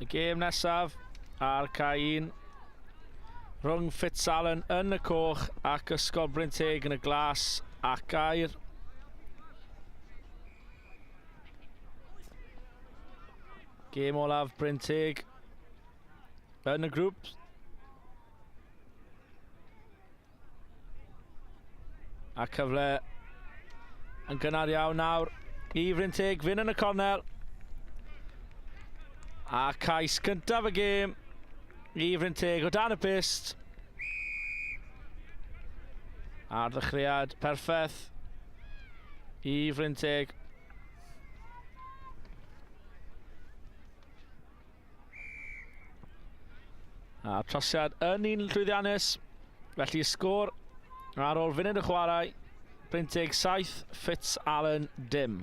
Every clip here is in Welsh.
Y gêm nesaf ar cae 1 rhwng Fitzalan yn y coch ac Ysgol Bryn Teg yn y glas ac aur. Gêm olaf Bryn Teg yn y grŵp. A cyfle yn gynnar iawn nawr i Fryn Teg, fynd yn y cornel. A cais cyntaf y gêm i Fryn Teg o dan y pyst. A'r ddechreuad perffaith i Fryn Teg. A'r trosiad yn un llwyddiannus. Felly sgôr ar ôl funud y chwarae. Brynteg 7, Fitz Allen dim.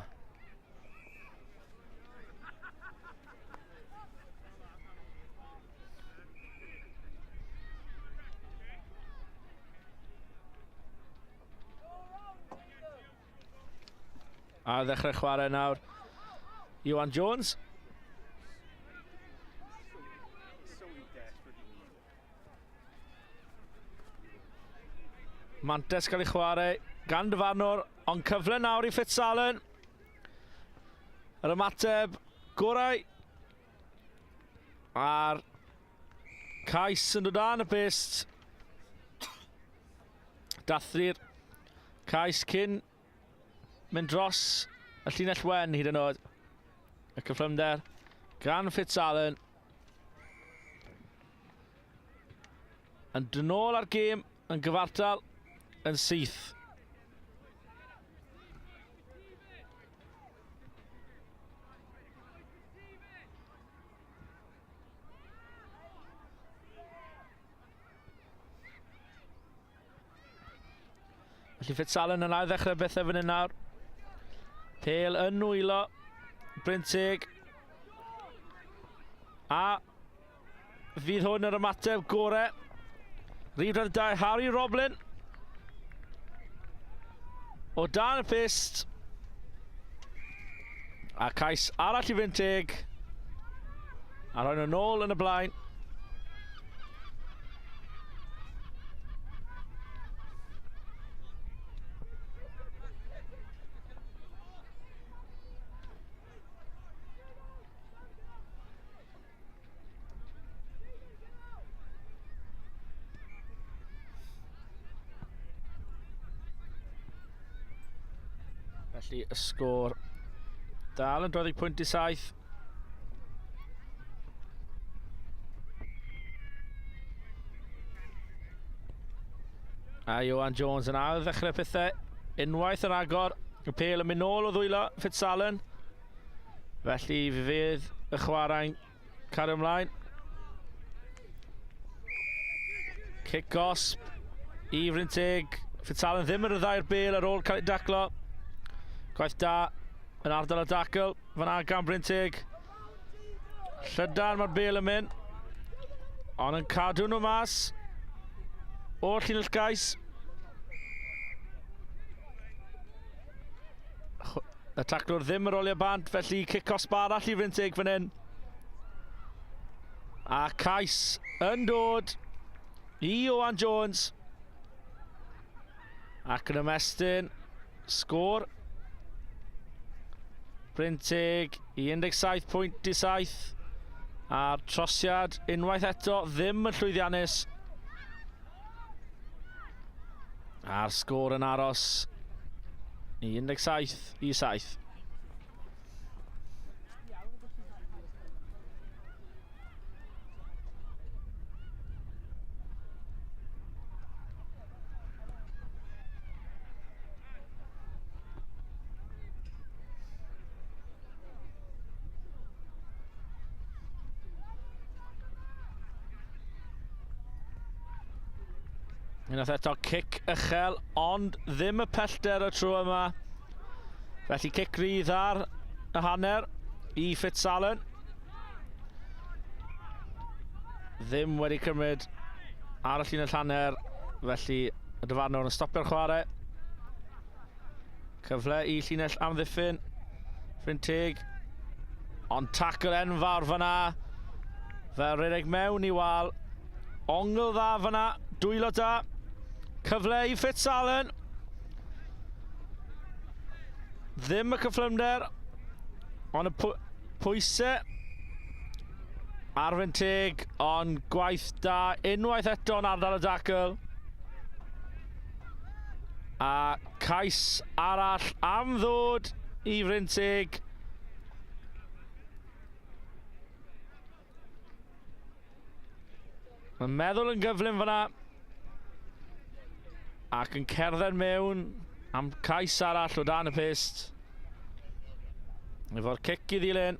A ddechrau chwarae nawr. Iwan Jones. Mantes cael ei chwarae gan dyfarnwr, ond cyfle nawr i Fitzalan. Yr ymateb gorau a'r cais yn dod dan y pyst. Dathlu'r cais cyn mynd dros y llinell wen hyd yn oed. Y cyflymder gan Fitzalan. Yn dynol ar gêm yn gyfartal yn syth. Felly Fitzalan yn ail ddechrau bethau fan hyn nawr. Pel yn nwylo. Bryn Teg. A fydd hwn yr ymateb gore. Rhif 22, Harry Roblin. O dan y pyst. A cais arall i Bryn Teg. A rhoi nhw nôl yn y blaen. Felly y sgôr dal yn 20.7. A Johan Jones yn ail ddechrau pethau. Unwaith yn agor, y pel yn mynd nôl o ddwylo Fitzalan. Felly fe fydd y chwarae'n cario ymlaen. Cic gosb i Fryn Teg. Fitzalan ddim yn rhyddhau'r bel ar ôl cael ei daclo. Gwaith da yn ardal y dacl. Fyna gan Bryn Teg. Llydan mae'r bel yn mynd. Ond yn cadw nhw mas o'r llinell gais. Y taclwr ddim yn rolio bant, felly cic osb arall i Fryn Teg fan hyn. A cais yn dod i Owen Jones. Ac yn ymestyn sgôr Bryn Teg i 17.7 a'r trosiad unwaith eto ddim yn llwyddiannus. A'r sgôr yn aros i 17 i 7. Unwaith eto, cic uchel, ond ddim y pellter y tro yma. Felly cic rydd ar y hanner i Fitzalan. Ddim wedi cymryd ar y llinell hanner, felly y dyfarnwr yn stopio'r chwarae. Cyfle i llinell amddiffyn. Ffrind teg. Ond tackle enfawr fyna. Fel rhedeg mewn i wal. Ongl dda fyna, dwylo da. Cyfle i Fitz-Allen. Ddim y cyflymder, ond y pwysau Arfyn teg, ond gwaith da unwaith eto yn ardal y dacl. A cais arall am ddod i Fryn Teg. Mae'n meddwl yn gyflym fyna. Ac yn cerdded mewn am cais arall o dan y pyst. Efo'r cic i ddilyn.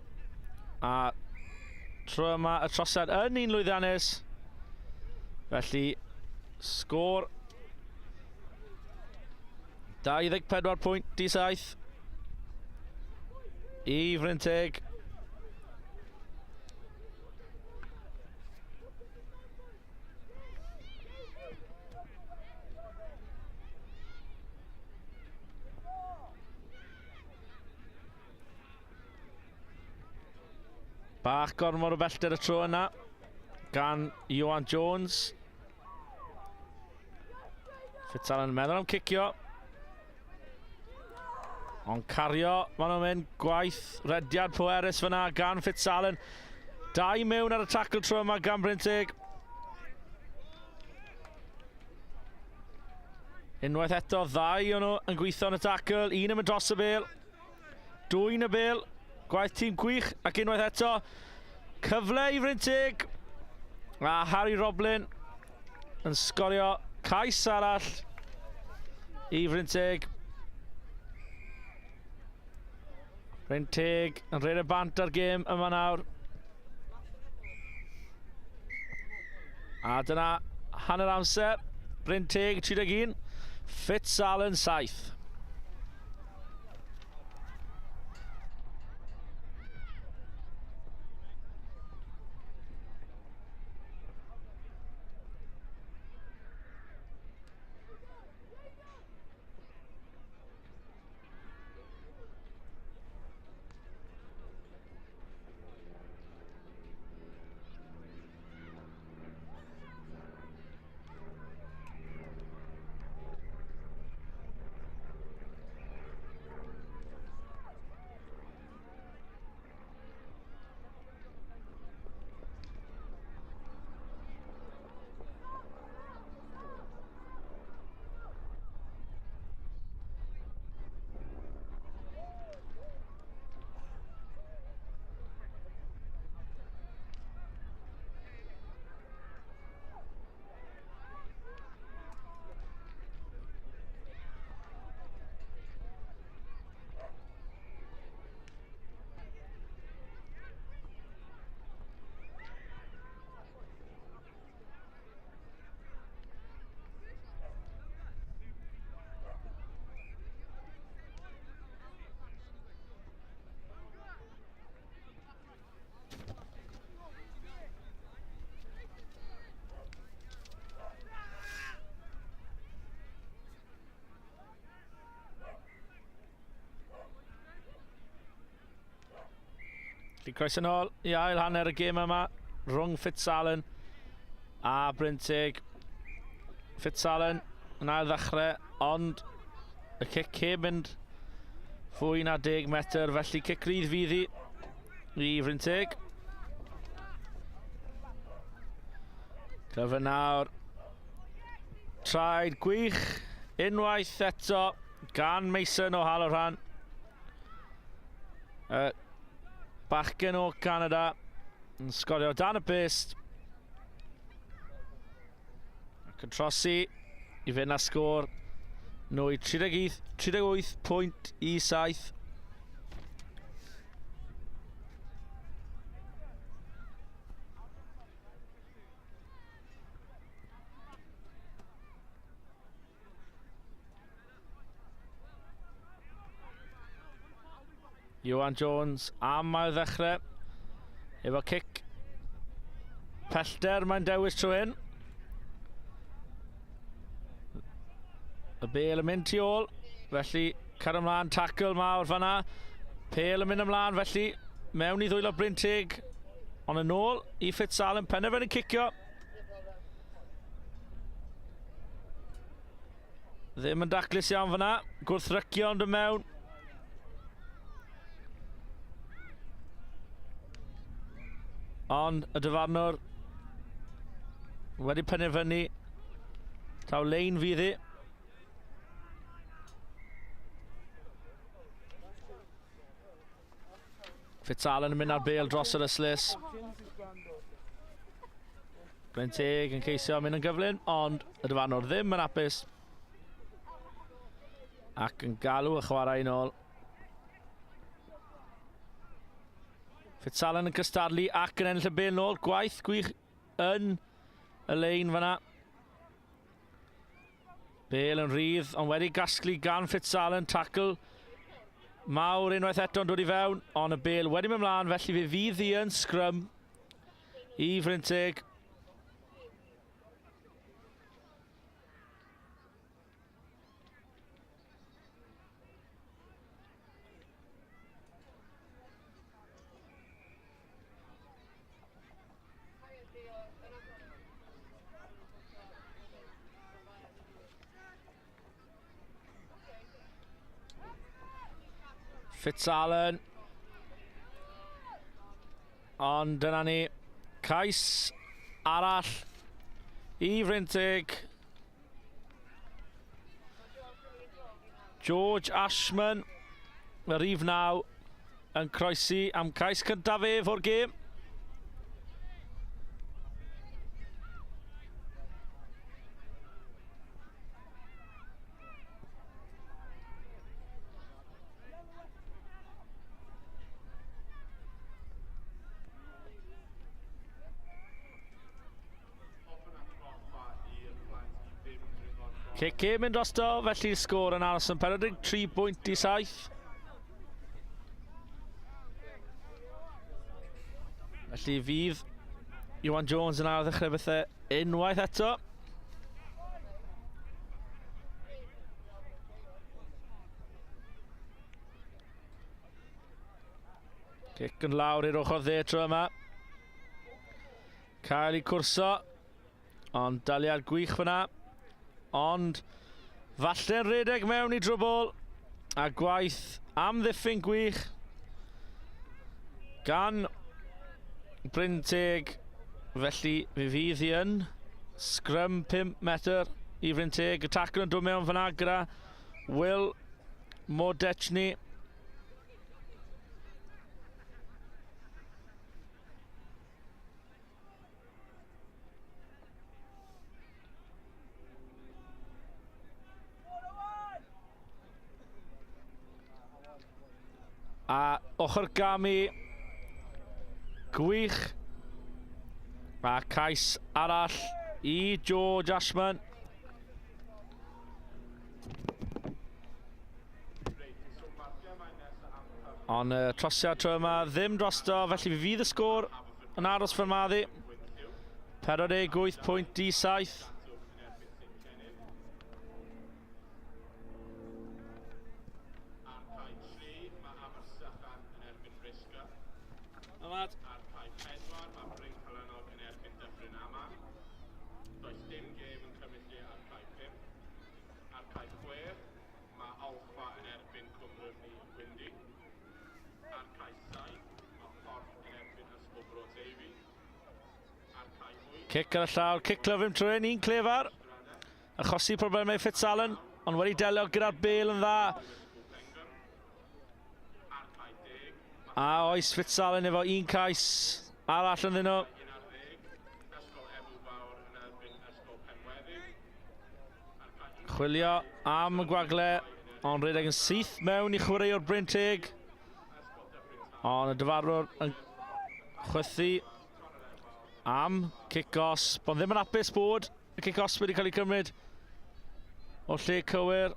A tro yma y trosiad yn un lwyddiannus. Felly, sgôr 24 pwynt i 7 i Frynteg. Bach gormod o bellter y tro yna gan Ioan Jones. Fitzalan yn meddwl am cicio. Ond cario, maen nhw'n mynd gwaith rediad pwerus fyna gan Fitzalan. Dau mewn ar y tackle tro yma gan Brynteg. Unwaith eto, ddau o'n nhw yn gweithio yn y tackle. Un yn mynd dros y bel. Dwy'n y bel. Gwaith tîm gwych ac unwaith eto, cyfle i Frynteg. A Harry Roblin yn sgorio cais arall i Frynteg. Brynteg yn rhaid y bant ar gêm yma nawr. A dyna hanner amser. Brynteg 31, Fitz Allen 7. Felly croeso nôl i ail hanner y gêm yma rhwng Fitzalan a Brynteg. Fitzalan yn ail ddechrau, ond y cic heb mynd fwy na 10 metr, felly cic rydd fydd hi i Frynteg. Cyfle nawr. Traed gwych unwaith eto gan Mason o Halloran. Bachgen o Canada yn sgorio dan y bust. Ac yn trosi i fynd â sgôr nhw i 38, 38 pwynt i 7. Iwan Jones am ail ddechrau. Efo cic pellter mae'n dewis trwy hyn. Y bel yn mynd tu ôl, felly car ymlaen, tackle mawr fanna. Pel yn mynd ymlaen, felly mewn i ddwylo Brynteg. Ond yn ôl i Fitzallen, penderfynu cicio. Ddim yn daclus iawn fyna. Gwrthrycio ond yn mewn. Ond y dyfarnwr wedi penderfynu taw lein fydd hi. Fitzallen yn mynd ar bel dros yr ystlys. Bryn Teg yn ceisio mynd yn gyflym, ond y dyfarnwr ddim yn apus. Ac yn galw y chwarae yn ôl. Fitzallen yn cystadlu ac yn ennill y bel nôl. Gwaith gwych yn y lein fyna. Bale yn rhydd, ond wedi gasglu gan Fitzallen, tackle mawr unwaith eto'n dod i fewn, ond y Bale wedi mynd mlaen, felly fe fydd hi yn sgrym i Frynteg. Fitzallen. Ond dyna ni. Cais arall i Frynteg. George Ashman, y rhif 9, yn croesi am cais cyntaf ef o'r gêm. Cic e mynd drosto, felly sgôr yn aros yn 43 bwynt i 7. Felly fydd Iwan Jones yn ail ddechrau bethau unwaith eto. Cic yn lawr i'r ochr dde tro yma. Cael ei cwrso, ond daliad gwych fyna. Ond falle'n rhedeg mewn i drwbl a gwaith amddiffyn gwych gan Bryn Teg. Felly fe fydd hi yn sgrym 5 metr i Bryn Teg. Y tacl yn dod mewn fyna gyda Will Modechny. A ochr gamu gwych. A cais arall i George Ashman. Ond y trosiad tro yma ddim drosto, felly fe fydd y sgôr yn aros fel maddi. 48.7. Ar cae 4 mae Bryn Calanog yn erbyn Dyffryn Aman. Does dim gêm yn cymryd lle ar cae 5. Ar cae 6, mae Alpha yn erbyn Cwm Rhymni Windy. Ar cae 7, mae Porth yn erbyn Ysgol Bro Teifi. Ar cae 8... Cic ar y llawr, cic lyfrym trwy un clefar. Achosi problemau Fitzallen, ond wedi delio gyda'r bel yn dda. A oes Fitzallen efo un cais arall ynddyn nhw. Chwilio am y gwagle, ond rhedeg yn syth mewn i chwaraewr Bryn Teg. Ond y dyfarnwr yn chwythu am cic-os. Ond ddim yn apus bod y cic-os wedi cael ei cymryd o lle cywir.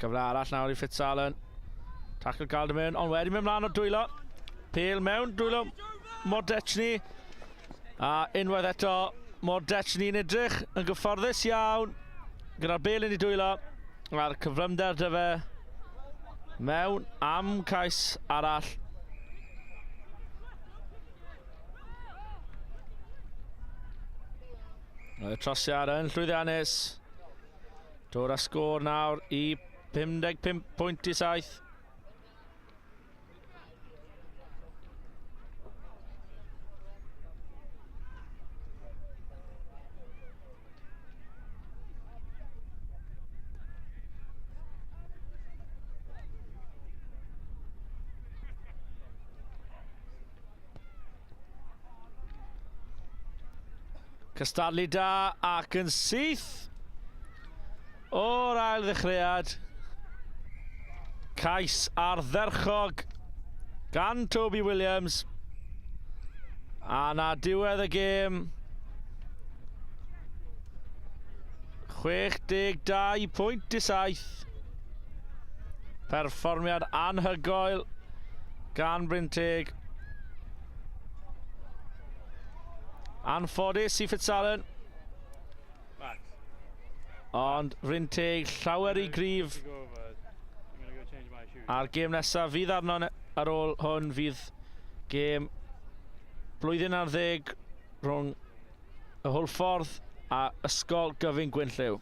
Cyfle arall nawr i Fitzallen. Tackle gael dy mewn, ond wedi mynd mlaen o'r dwylo. Pêl mewn dwylo Mordechny. A unwaith eto, Mordechny'n edrych yn gyfforddus iawn. gyda'r bel yn ei dwylo a'r cyflymder dy fe mewn am cais arall. Y trosiad yn llwyddiannus. Dod â sgôr nawr i 55 pwynt i 7. Cystadlu da ac yn syth o'r ail ddechreuad. Cais ardderchog gan Toby Williams. A na diwedd y gêm. 62.7. Perfformiad anhygoel gan Brynteg. Anffodus i Fitzalan. Ond Rhyn Teg llawer i gryf. A'r gêm nesaf fydd arno ar ôl hwn fydd gêm blwyddyn ar ddeg rhwng y Hwlffordd a Ysgol Gyfun Gwynllyw.